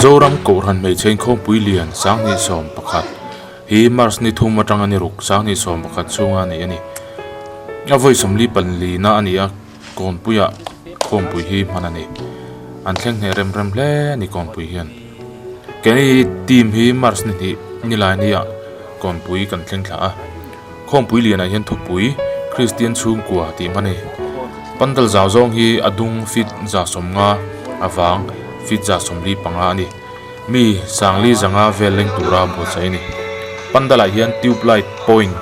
Mizoram Kohhran Hmeichhe Inkhawmpui Lian 2011 hi March ni thum atanga ni ruk 2011 chhunga neih a ni. A vawi 44 na a ni a, Kawnpuiah khawmpui hi hman a ni. An thleng hneh rem rem hle a ni Kawnpui hian. Keini team hi March ni hnih nilai nia Kawnpui kan thleng thla a. Khawmpui lianah hian thupui Kristian chhungkua tih hman a ni. Pandal zau zawng hi a dung feet 150 a vang feet 45 a ni. Mi sangli zanga vel leng tura buatsaih a ni. Pandal-ah hian tube light point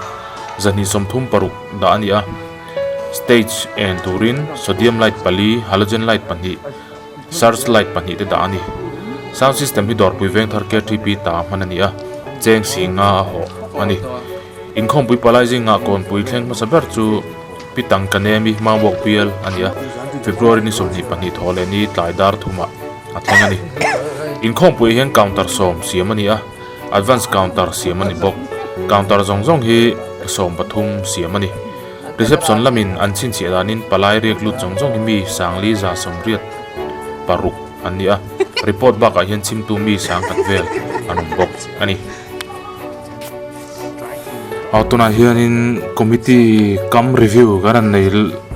236 dah a ni a. Stage en turin sodium light pali, halogen light pahnih, search light pahnih te dah a ni. Sound system hi dawrpui vengthar KTP ta hman a ni a, cheng si nga a hawh a ni. Inkhawmpui palai zingah kawnpui thleng hmasa ber chu Pi Tangkanemi Hmangbuak bial a ni a, February ni 22 thaw leh ni tlai dar thumah a thleng a ni. Inkhawmpuiah hian counter sawm siam a ni a, advance counter siam a ni bawk. Counter zawng zawng hi 13 siam a ni. Reception lamin an chhinchhiah danin palai riak lut zawng zawng hi mi 4186 an ni a, report bakah hian chhimtu mi sangkhat vel an awm bawk a ni. Aw tunah hianin committee cum review kan rawn nei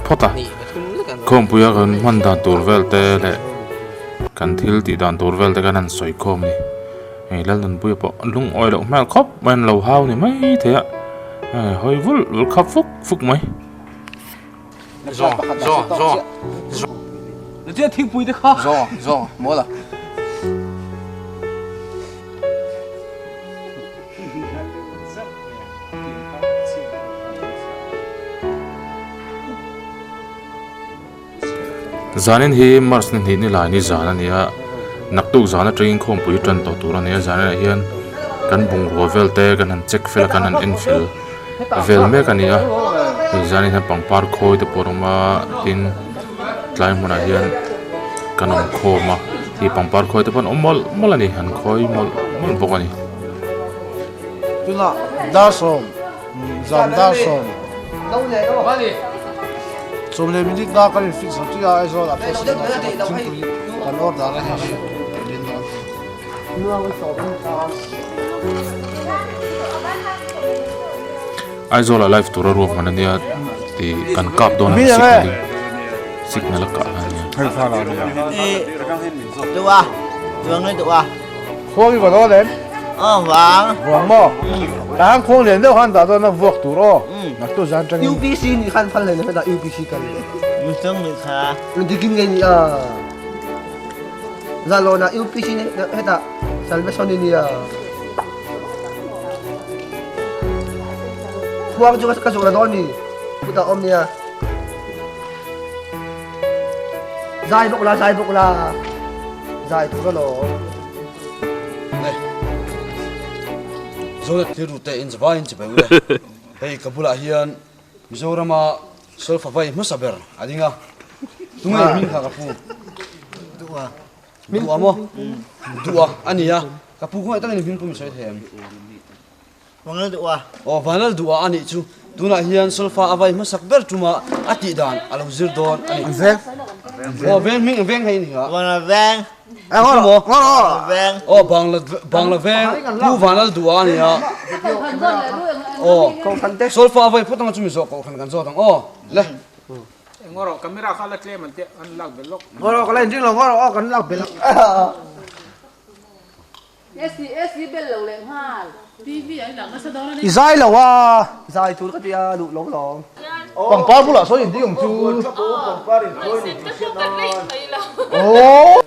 phawt a, khawmpuia kan hman dan tur vel te leh kan thil tih dan tur vel te kan han sawi khawm a ni. Hei Lalnunpuia pawh lungawi loh hmel khawp mai an lo hau ni mai thei a, hei hawi vul vul khap fuk fuk mai. Zawng zawng zawng zawng thingpui te kha zawng zawng mawl a. Zanin hi March ni hnih ni lai ni zan a ni a, naktuk zan atangin khawmpui tan tawh tur a ni a, zaninah hian kan bungrua vel te kan han check fel a kan han en fel vel mek a ni a, hei zanin hian pangpar khawi te pawh an awm a tin tlai hmunah hian kan awm khawm a hei pangpar khawi te pawh an awm mawlh mawlh a ni an khawi mawlh mawlh bawk a ni. Tunah dar sawm zan dar sawm sawm leh minute na kan in fix lo chiah a Aizawl ah pawh siam a thingpui kan order a hei hi min dawn Aizawl ah live tura ruahman ania tih kan kap dawn a signal in signal a kah a nia. Khuang i va dawn em? Aw vang. Vang maw? Tah khan khuang lian deuh khan dah dawn a vuak tur aw. Naktu zan tangin. UPC nih khan phal hlei lo hetah UPC kal le. Muslim nih kha. Dikin ngei ni a. Zalona UPC nih hetah Salvation ni nia. Khuang chu ka zawh la dawn ni. Putah awm nia. Zai bawk la, zai bawk la. Zai tur alawm. Nei. Zonet thil rute in zavai in chibai ule. Hei ka bulah hian Mizorama solfa vai hmasa ber a ding a. Tunge hming kha ka pu? Duha. Duha maw? Duha a ni a. Ka pu khawngaih takin hming pum sawi thei em? Vanlal duha. Aw Vanlal duha a nih chu. Tunah hian solfa a vai hmasak ber tuma a tih dan a lo zir dawn a ni. An veng. Aw veng hming veng hei ni kha. Vanlal veng. Ngawr ngawr veng. Aw Bangla Bangla veng Pu Vanlal duha a ni a. Aw solfa a vai phawt anga chumi zawh kohhran kan zawt ang aw le. Ngawr aw camera kha la tlem an teh an lak belh lawk. Ngawr aw ka la inring lo ngawr aw kan lak belh. I zai lo a. Zai tur ka ti a duh lo lawm. Pangpar bulah sawn in ding ang chu. Aww.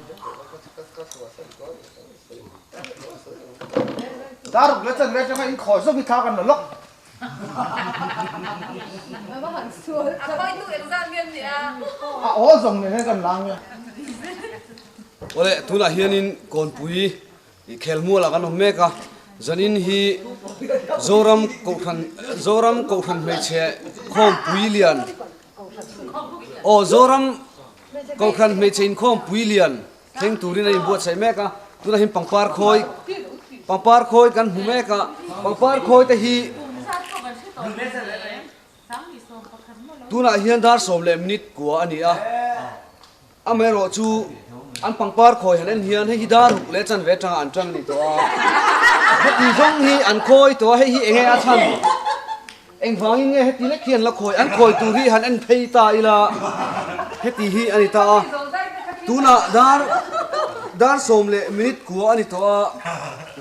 Dar ruk leh chanve atanga in khawi zawk hi thla kan la lawk. A aw zawng nen hian kan la ang e. Awle tunah hianin Kawnpui Khelmualah kan awm mek a, zanin hi Zoram Kohhran Zoram Kohhran hmeichhe khawmpui lian aw Zoram Kohhran hmeichhe inkhawmpui lian thleng turin a inbuatsaih mek a, tunah hian pangpar khawi pangpar khawi kan hmu mek a, pangpar khawi te hi tunah hian dar sawm leh minute kua a ni a, amaherawhchu. An pangpar khawi han en hian hei hi dar ruk leh chanve atanga an tan a ni tawh a. Heti zawng hi an khawi tawh a, hei hi enge a chhan? Engvangin nge heti lek hi an la khawi? An khawi tur hi han en phei ta ila heti hi a ni ta a. Tunah dar dar sawm leh minute kua a ni tawh a,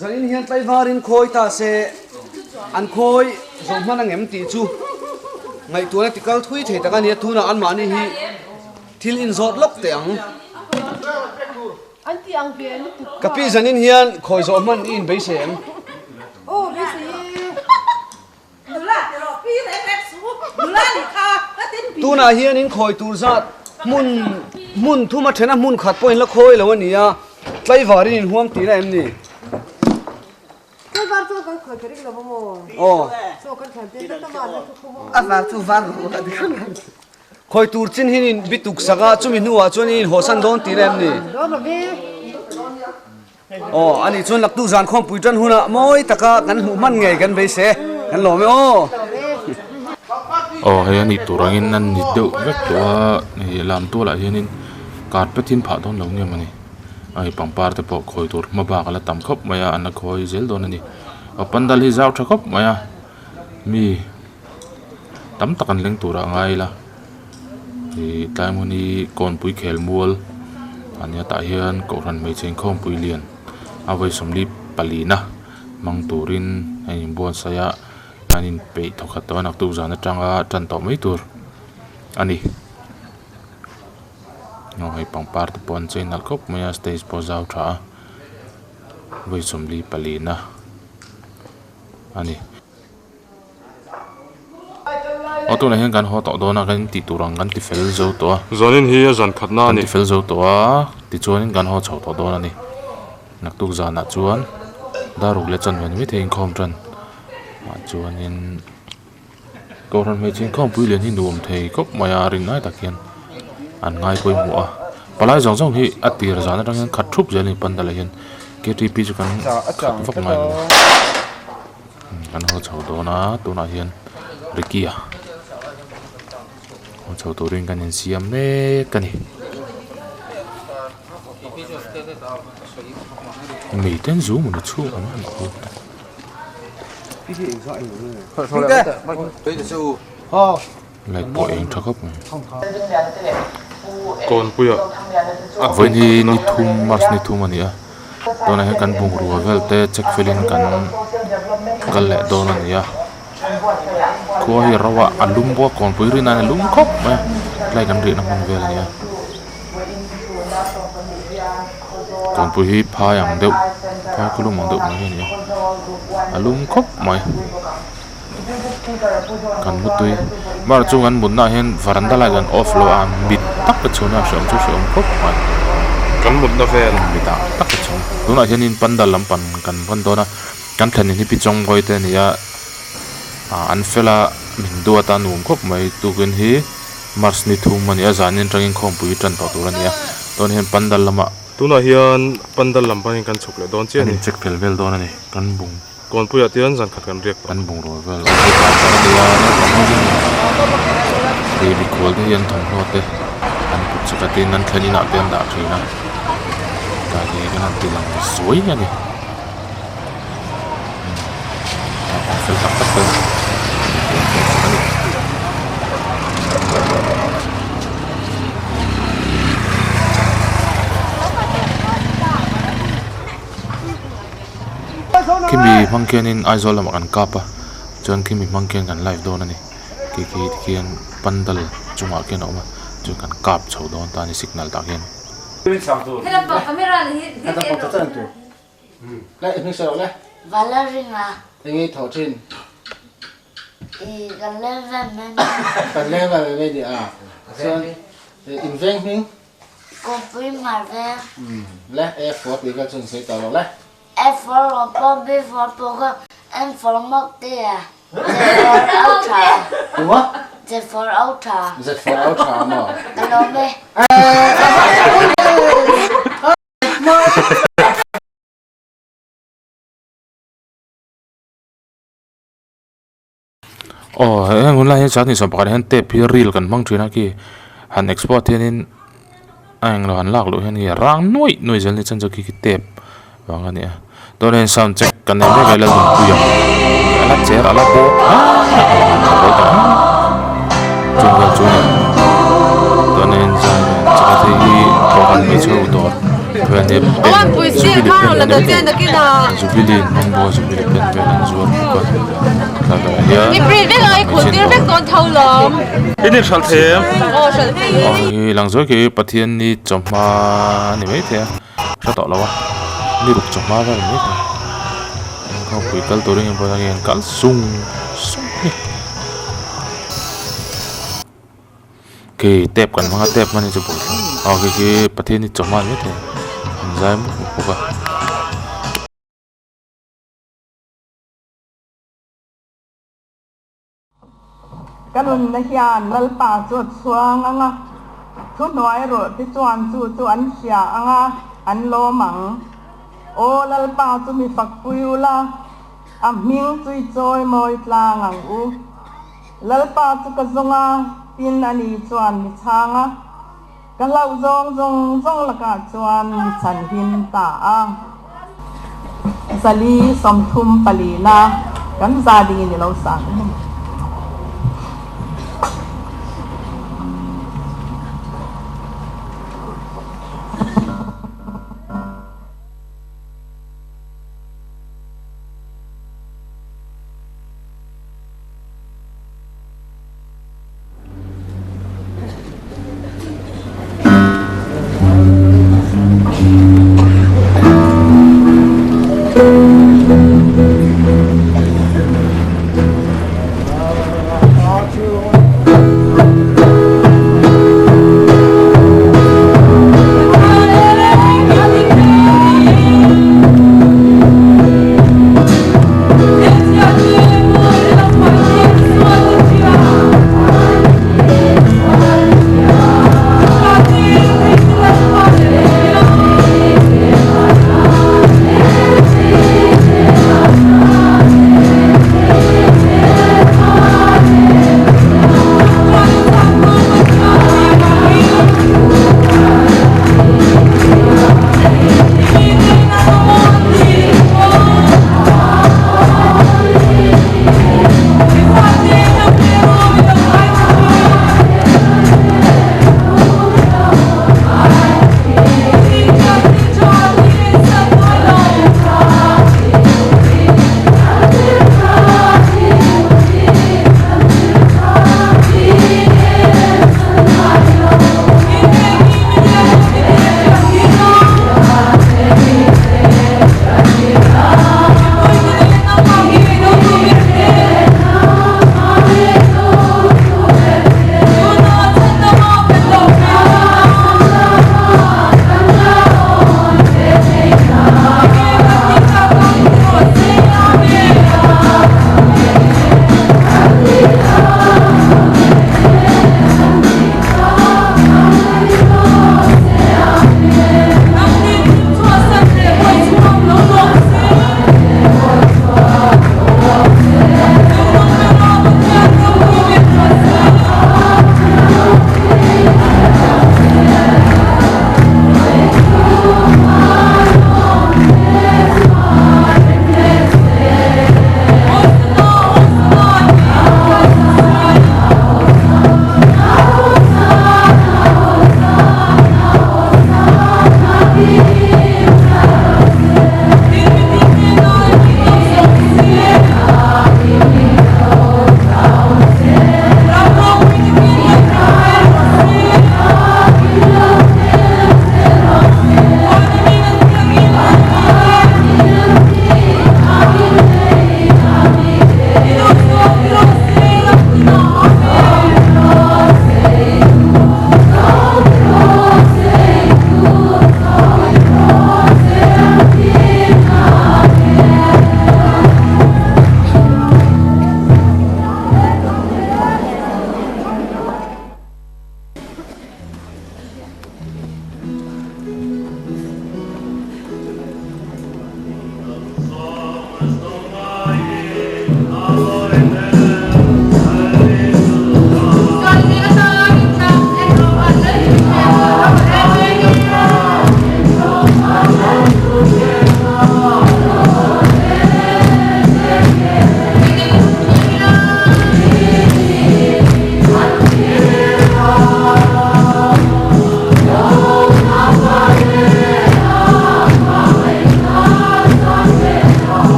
zanin hian tlaivarin khawi ta se an khawi zawh hman angem tih chu ngaihtuahna tikal thui thei tak a ni a, tunah anmahni hi Thil inzawt lawk teh ang. Ka pi zanin hian khawi zawh hman i inbeisei em? Tunah hian in khawi tur zat hmun hmun thum a then a hmun khat pawh in la khawi lo a ni a, tlaivar in inhuam tihna em ni? Aw. Khawi tur chin hi in bi tuk sak a, chumi hnuah chuan in inhawhsan dawn tih em ni? Aw, ani chuan laktu zan khawmpui tan hunah mawi taka kan hmuh hman ngei kan beisei, kan lawm e aw. Aw, hei a nih tur angin an ni deuh vek tawh a, hei lam tualah hianin carpet hi an phah dawn lo nge mawni, hei pangpar te pawh khawi tur hma bak a la tam khawp mai a, an la khawi zel dawn a ni. Aw pandal hi zau tha khawp mai a, mi. Tam tak an leng turah a ngai ila ih tlai hmun hi kawnpui khel mual a nia tah hian kohhran hmeichhe inkhawmpui lian a vawi sawmli palina hmang turin a inbuatsaih a an inpeih thawkhat tawh a naktuk zan atanga tan tawh mai tur a ni aw hei pangpar te pawh an chei nalh khawp mai a stage pawh a zau tha a vawi sawmli palina a ni. Aw tunah hian kan haw tawh dawn a kan tih tur ang kan ti fel zo tawh a. Zanin hi a zan khatna a ni. Kan ti fel zo tawh a tichuanin kan haw chho tawh dawn a ni. Naktuk zanah chuan daruk leh chanve ni maithei inkhawm tan ah chuanin Kohhran hmeichhe inkhawmpui lian hi nuam thei khawp mai a rin lai tak hian an ngai pawimawh a. Palai zawng zawng hi a tir zan atang hian khat thup zel a ni pandal ah hian ktp chu kan khat vak ngai lo. Kan haw chho dawn a tunah hian Ricky a haw chho turin kan insiam mek a ni miten zu mawni chhung ang an haw light pawh a eng tha khawp mai Kawnpuia vawiin hi ni thum march ni thum a ni a. Tunah hian kan bungrua vel te check felin kan kal leh dawn a ni a khua hi ro a a lum bawk a kawnpui rin a lum khawp mai a tlai kan rihna hmun vel a ni a kawnpui hi phai ang deuh phai khawlum ang deuh mai hi a ni a a lum khawp mai kan mutui bar chu kan mutna ah hian varanda light an off lo a mit tak te chhun a hreawm chu hreawm khawp mai kan mutna vel mit ah tak te chhun tunah hianin pandal lam pan kan vawn dawn a kan thlen in hi pi chawngbawi te a ni a ah an fel a min duat a nuam khawp mai tukin hi march ni thum a ni a zanin atangin khawmpui tan tawh tur a ni a tunah hian pandal lamah tunah hian pandal lam panin kan chhuk leh dawn chiah a ni kan incheck fel vel dawn a ni kan bung. Kawnpuiah te zan khat kan riak tawh. Kan bungrua vel awm hi tan tak a ni a, naupang ho hian ih mikhual te hian thawmhnaw te an put chak a tin an thlen inah te an dah thin a tlai hi kan han ti lang zuai a ni naupang fel tak tak te a ni. Khimi hmang khianin Aizawl lamah kan kap a chuan khimi hmang khian kan live dawn a ni khi khi tikhian pandal chungah khian a awm a chuan kan kap chho dawn ta a ni signal tah khian. Kawngpui mar veng. Le A for tih kha chun sawi tawh lo le. A for Rawpawng, B for Pawkawng, M for Mawktea, Z for Auṭha. Tuma? Z for Auṭha. Z for Auṭha maw? Ka lawm e. Aw heng hun lai hian chutney sawm pakhat ah hian tape hi reel kan hmang thin a khi han export hianin. A englo han lak loh hian nge rang nuaih nuaih zel ni chuan chu khi khi tep vang a ni a tunah hian sound check kan nei mek a Lalnunpuia a la cher a la bawk chung vel chu a ni tunah hian sound check a thei hi kohhran hmeichhe ho dawr vel nia pen jubilee pen a ni mai jubilee in hmang bawk a jubilee pen vel an zuar bawk a thlalakah hian hmeichhe dawr. Aw hei lang zuai khi Pathianni chawhma a ni maithei a hre tawh lo a ni ruk chawhma vel a ni maithei khawpui kal turin engpawh hian an kal sung sung a ni khi tap kan hmang a tap hman hi chu buaithlak aw khi khi Pathianni chawhma a ni maithei an zai mup mup bawk a. Ka nunna hian Lalpa chu a chhuang ang a, thuhnuai rawh te chuan chu chu an hria ang a, an lawm ang. Aw Lalpa chu mi fakpui ula, a hming chu i chawi mawi tlang ang u. Lalpa chu ka zawng a, tin a ni chuan mi chhang a, ka hlauh zawng zawng zawng lakah chuan mi chhanhim ta a. Zali 34 na kan za dingin i lo sang em.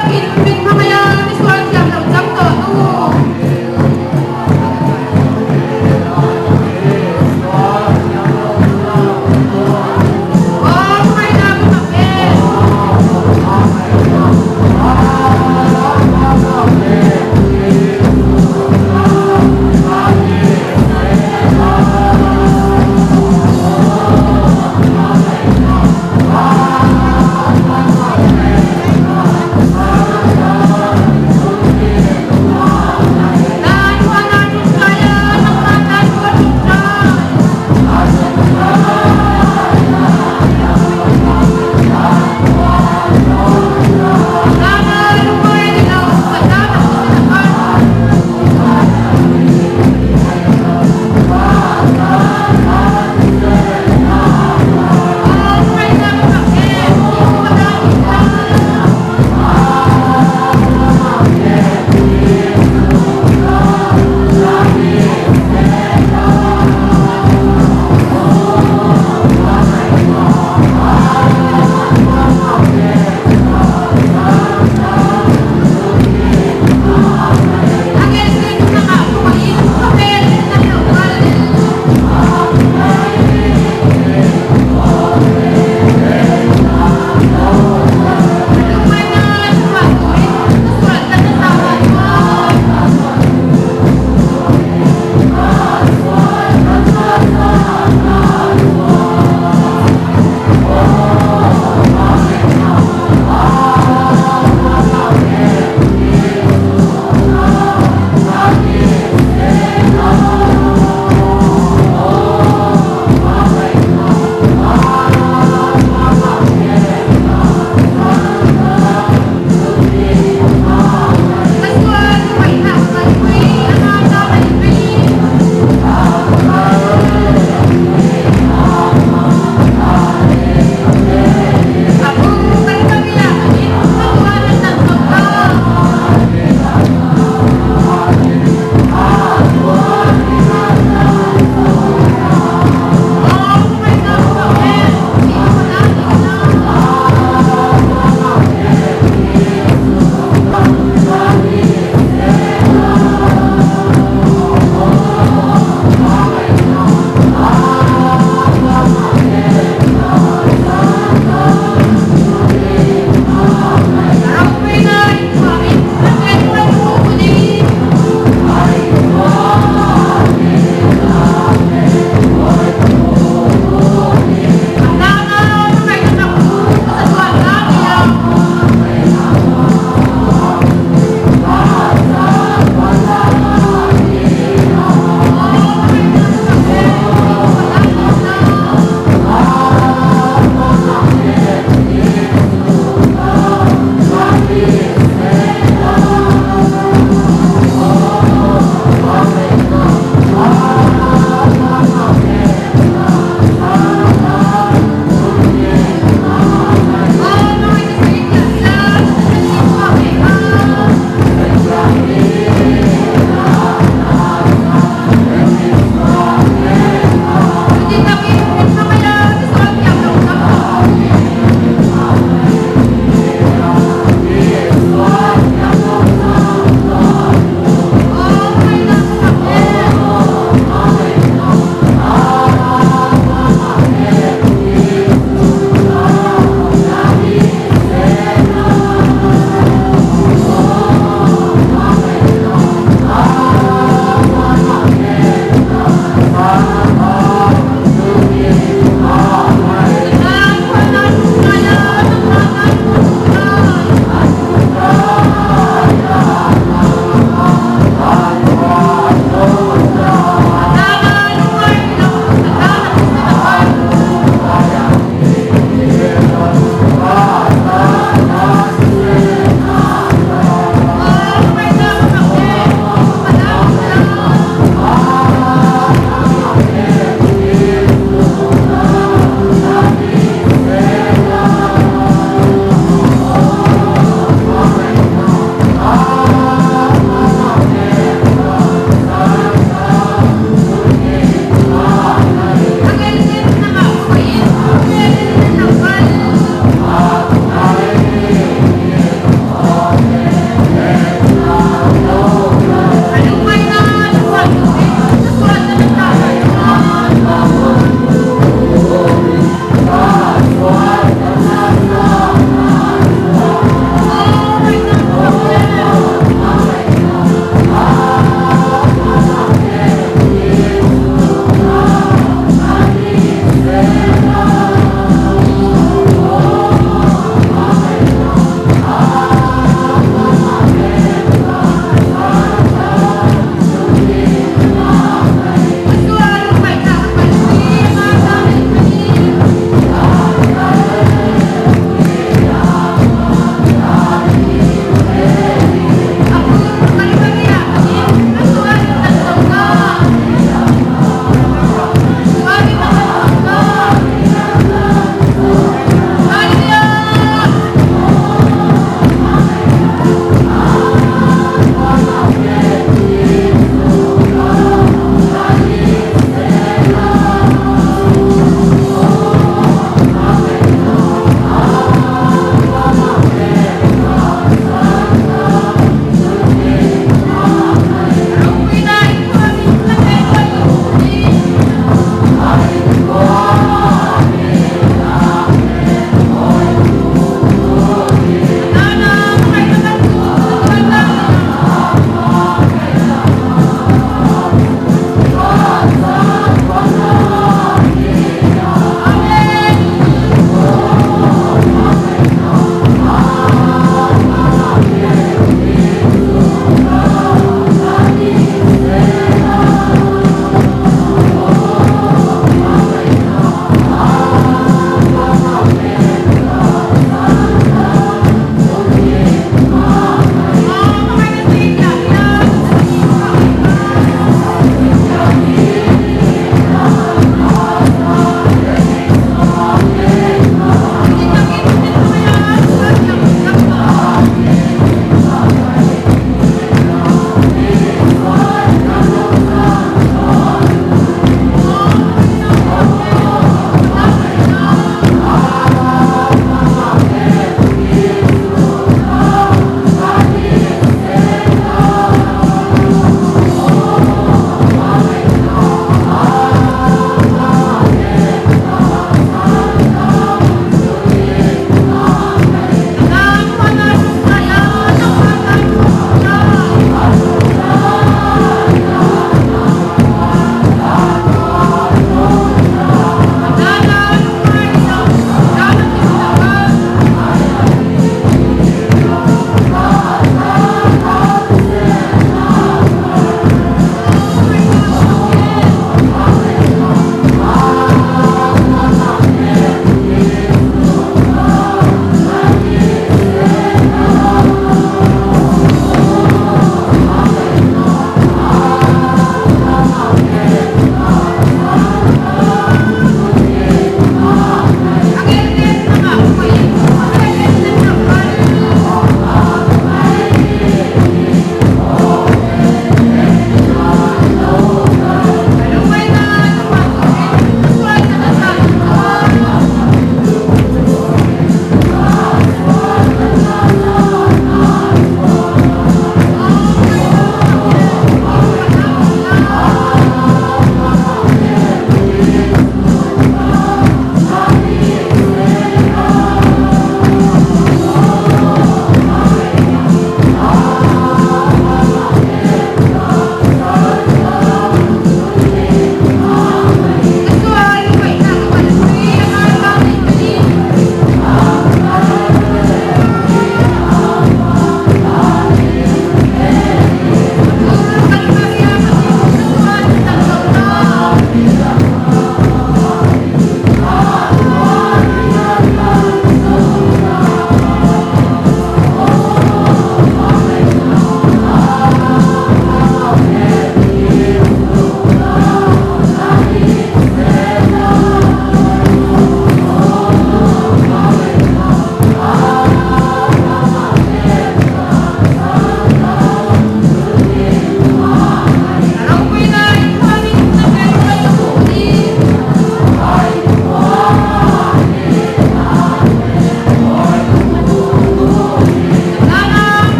takin min hmangaih a, misual thiam lo chang tawh tu. Aw, hmangaihna ka mak e.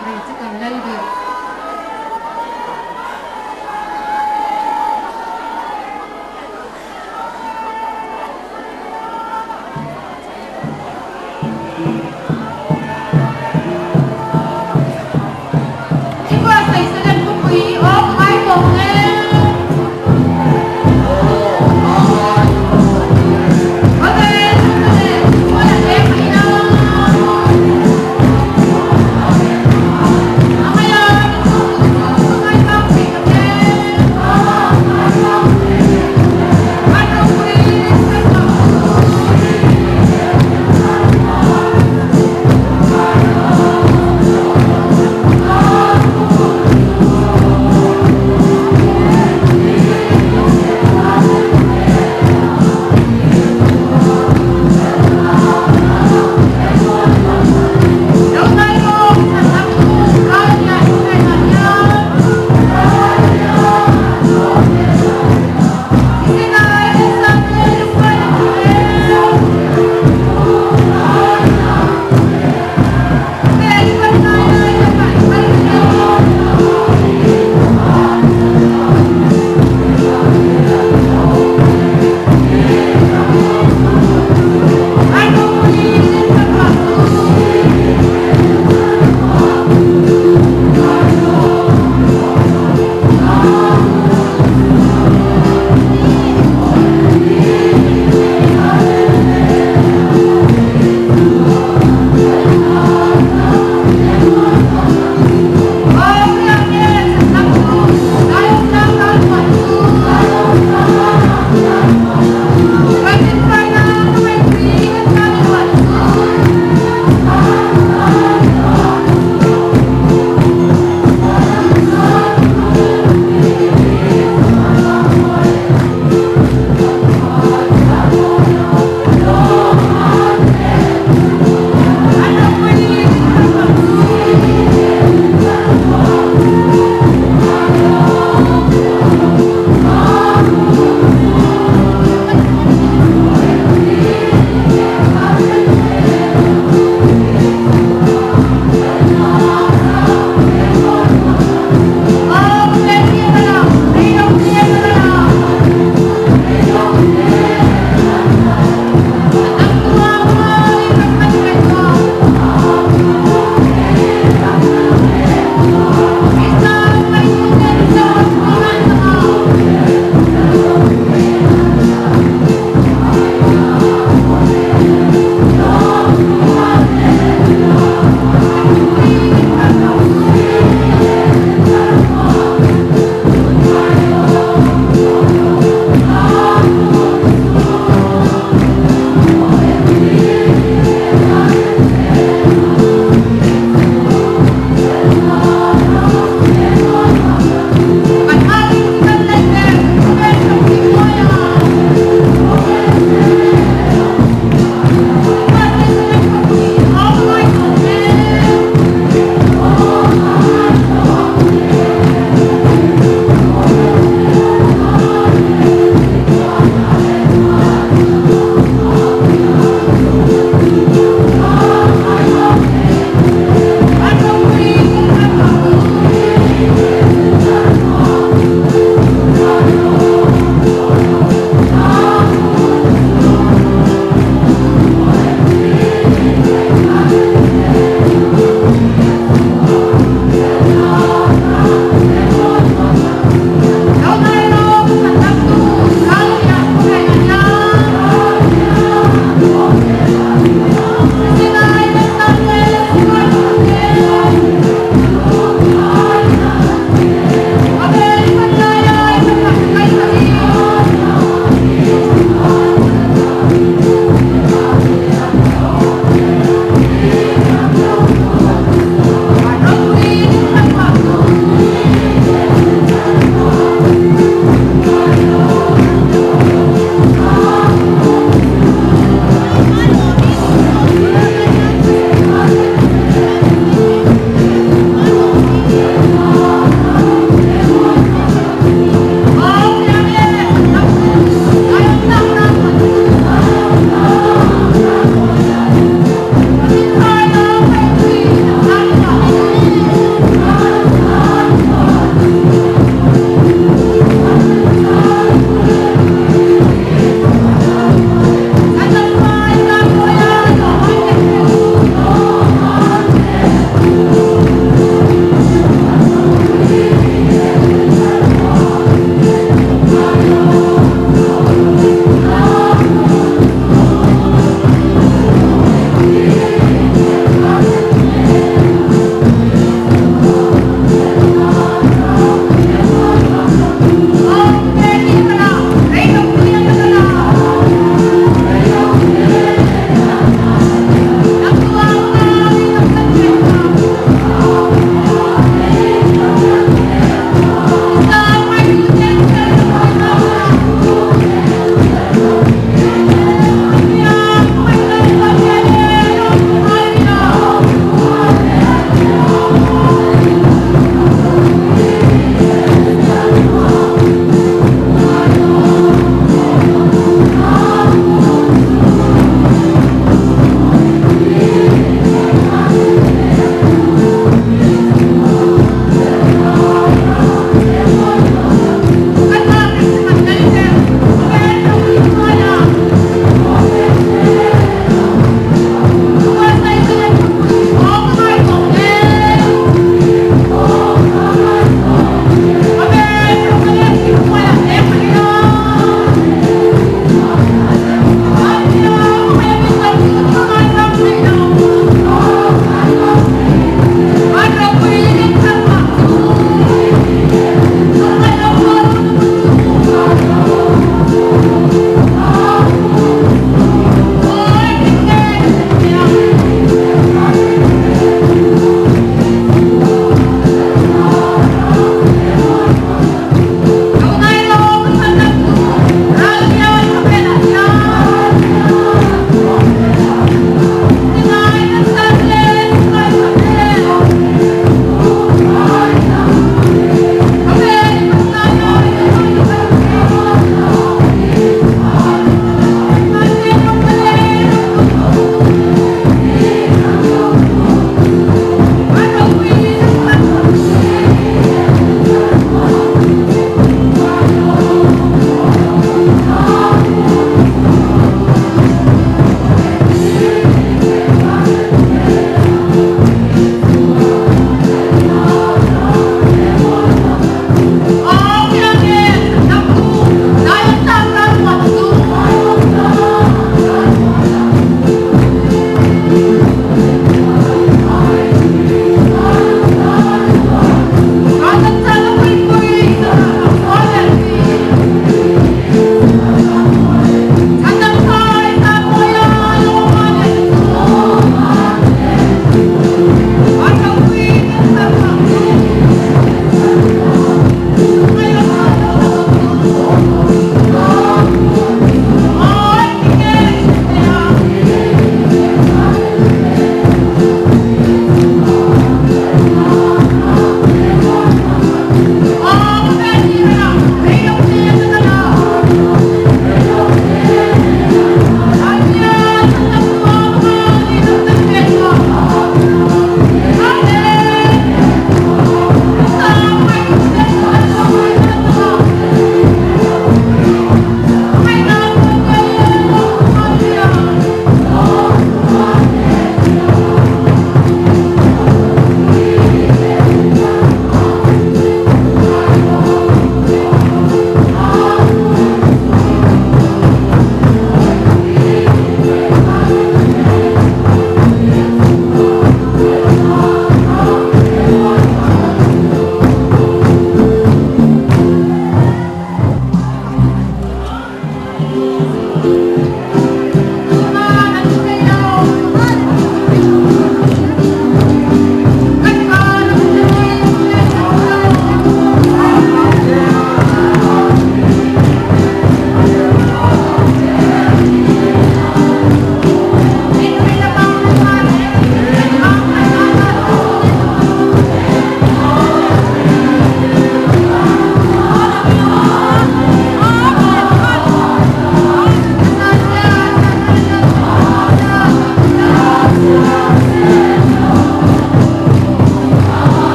fak reng che kan Lalber. I buatsaih salan khawpui aw ka ngai tawh ang e. Awle, chhungte mual a leng mai na. A ngai a.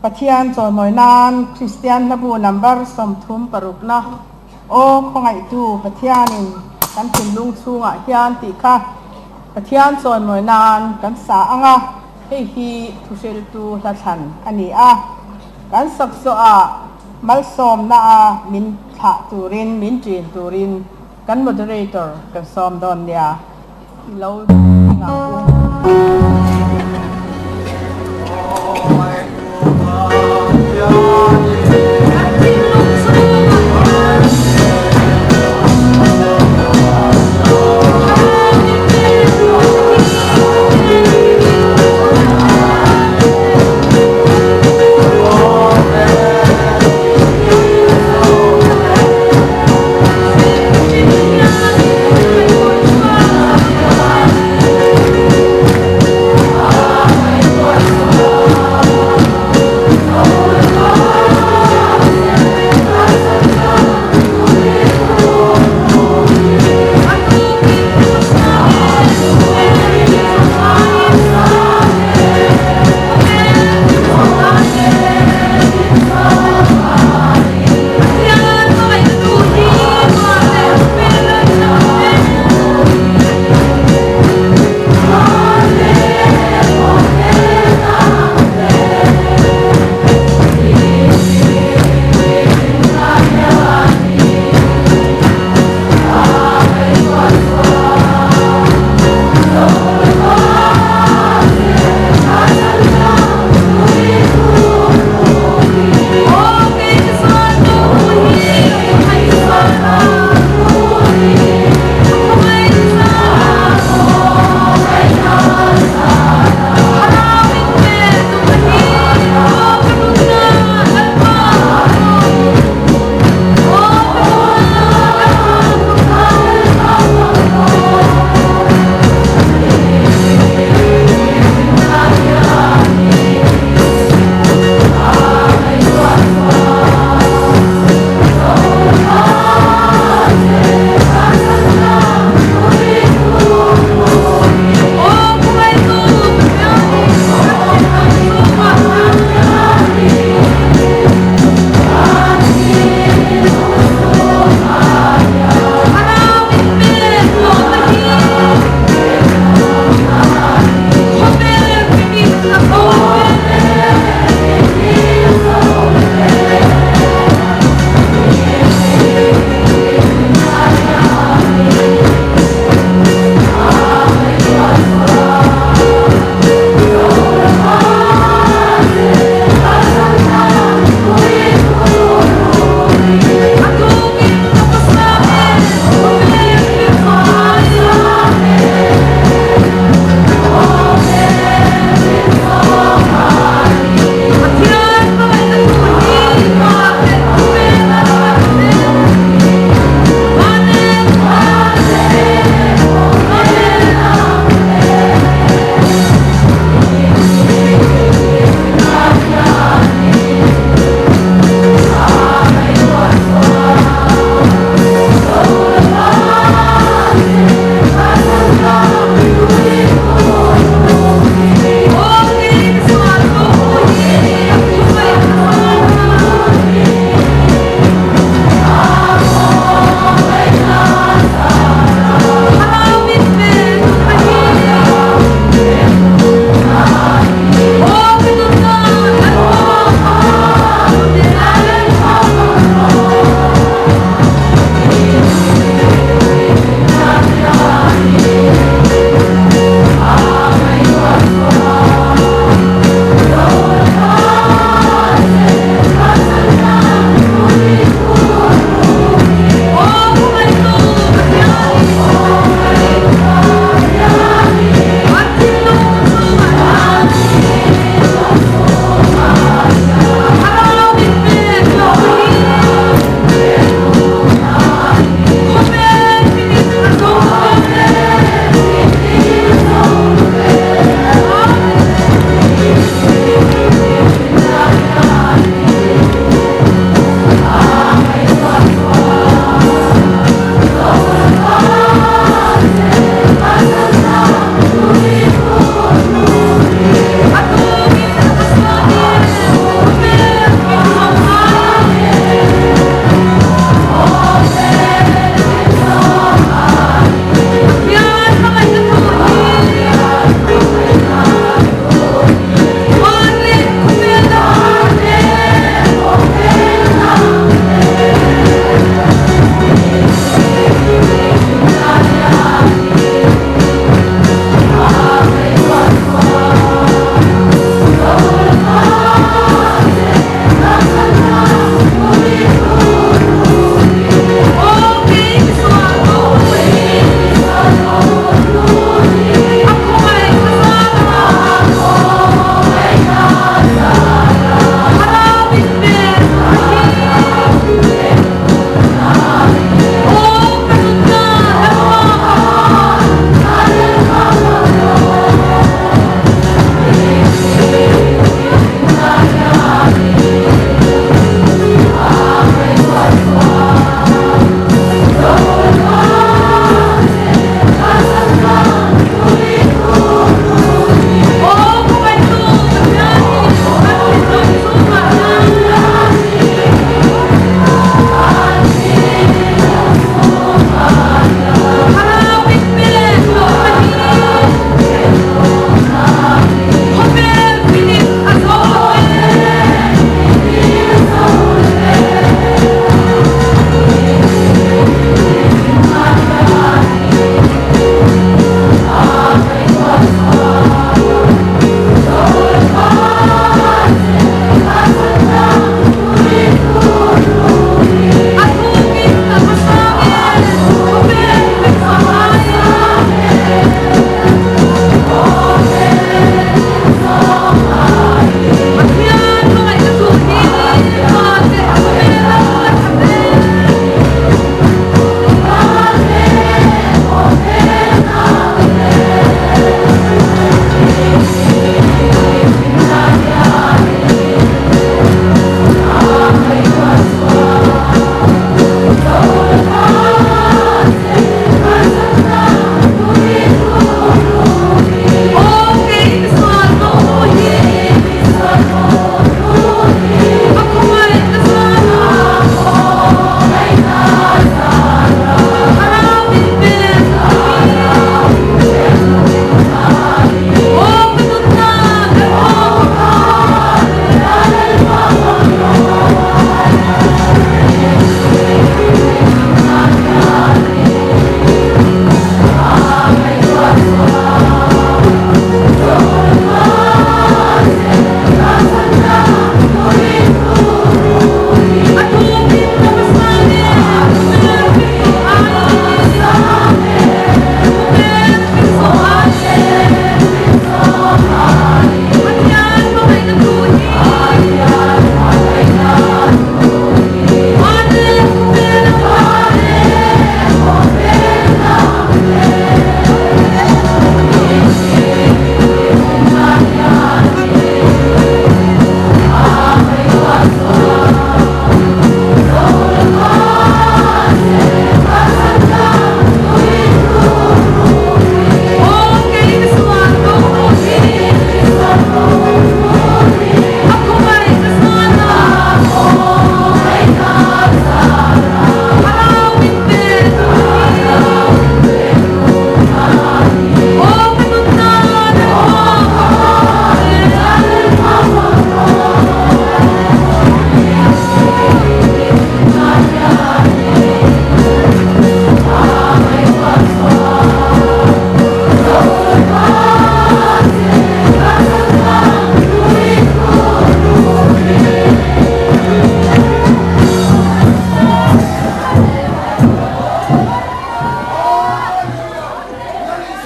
Pathian chawimawi nan Kristian hlabu number 36 na Aw khawngaihtu Pathianin kan thinlung chhungah hian tih kha Pathian chawimawi nan kan sa ang a, hei hi thuhriltu hla thlan a ni a. Kan sak zawhah malsawmna a min thlah turin, min ṭin turin kan moderator kan sawm dawn nia. I lo ding ang u.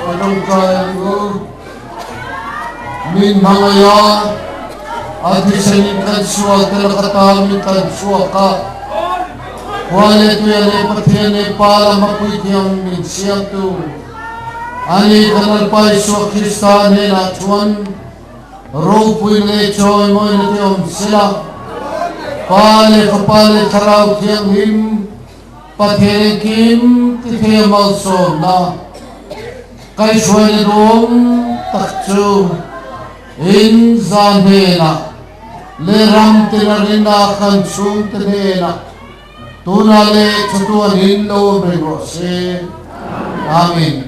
I tawngtai ang u. Min hmangaih a, a thisenin kan sual te laka ta min tan chhuak a, Khua leh Tuia leh Pathian leh Pa lama puithiam min siamtu a ni. Kan Lalpa Isua Krista hnenah chuan ropui leh chawimawina te awm sela, Pa leh Fapa leh Thlarau Thianghlim Pathian engkim ti thei a malsawmna kaihhruaina duhawm tak chu in za hnenah leh ram tina rinna kan chhungte hnenah tunah leh chatuan in lo awm reng rawh se. Amen.